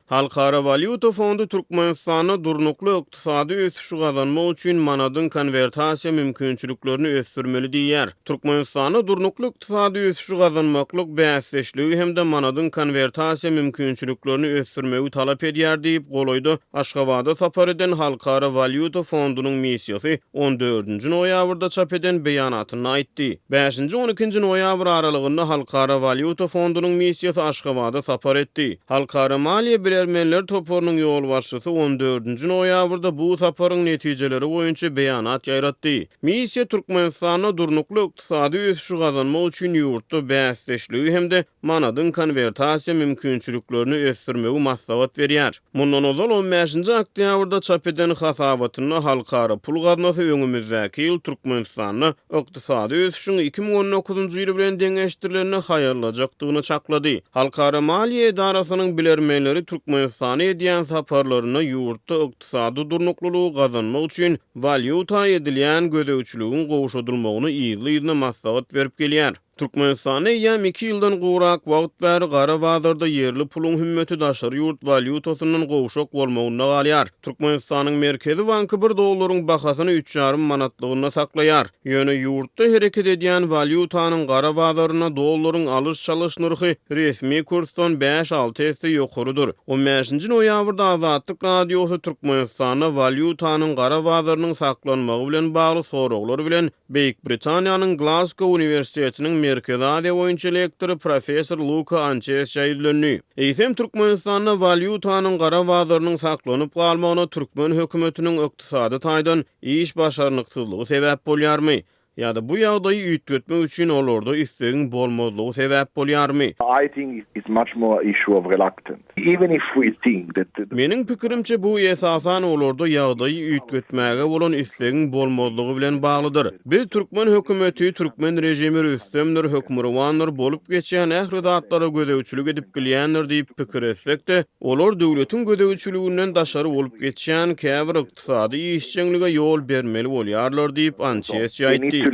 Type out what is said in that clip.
Halkara walýuta fondy Türkmenistanda durnukly ykdysady ösüşi gazanmak üçin manadyň konwertasiýa mümkinçiliklerini ösdürmeli diýýär. Türkmenistanda durnukly ykdysady ösüşi gazanmaklyk bäsdeşligi hem-de manadyň konwertasiýa mümkinçiliklerini ösdürmegi talap edýär diýip, golaýda Aşgabada sapar eden Halkara walýuta fondunyň missiýasy on dördünji noýabrda çap eden beýanatynda aýtdy. Bäşinji, on ikinji noýabr aralygynda Halkara walýuta fondunyň missiýasy Aşgabada sapar etdi. Halkara maliýe bilermenler toparynyň ýolbaşçysy on dördünji noýabrda bu saparyň netijeleri boýunça beýanat ýaýratdy. Missiýa Türkmenistanda durnukly ykdysady ösüşi gazanmak üçin ýurtda bäsdeşligi hem-de manadyň konwertasiýa mümkinçiliklerini ösdürmegi maslahat berýär. Mundan ozal on bäşinji oktýabrda çap eden hasabatynda Halkara pul gaznasy öňümizdäki ýyl Türkmenistanda ykdysady ösüşiň 2019-njy ýyl bilen deňeşdirilende haýallajakdygyny çaklady. Halkara maliýe edarasynyň bilermenleri Türkmenistana edýän saparlarynda ýurtda ykdysady durnuklylygy gazanmak üçin walýuta edilýän gözegçiligiň gowşadylmagyny yzly-yzyna maslahat berip gelýär. Türkmenistanda eýýäm iki ýyldan gowrak wagt bäri gara bazarda ýerli puluň hümmeti daşary ýurt walýutasyndan gowşak bolmagynda galýar. Türkmenistanyň Merkezi banky bir dollaryň bahasyny üç ýarym manatlygynda saklaýar. Ýöne ýurtda hereket edýän walýutanyň gara bazarynda dollaryň alyş-çalyş nyrhy resmi kursdan bäş-alty esse ýokarydyr. On bäşinji noýabrda Azatlyk Radiosy Türkmenistanda walýutanyň gara bazarynyň saklanmagy bilen bagly soraglar bilen Beýik Britaniýanyň Glazgo uniwersitetiniň Merkezi Aziýa boýunça lektory professor Luka Ançesçä ýüzlendi. Eýsem, Türkmenistanda walýutanyň gara bazarynyň saklanyp galmagyna türkmen hökümetiniň ykdysady taýdan iş başarnyksyzlygy sebäp bolýarmy? Ýa-da bu ýagdaýy üýtgetmek üçin olarda islegiň bolmazlygy sebäp bolýarmy? I think it's much more issue of reluctance. Even if we think that the. Meniň pikirimçe, bu esasan olarda ýagdaýy üýtgetmäge bolan islegiň bolmazlygy bilen baglydyr. Biz türkmen hökümeti, türkmen režimi rüstemdir, hökmürowandyr, bolup geçýän ähli zatlara gözegçilik edip bilýändir diýip pikir etsek-de, olar döwletiň gözegçiliginden daşary bolup geçýän käbir ykdysady işjeňlige ýol bermeli bolýarlar diýip, Ançesçi aýtdy.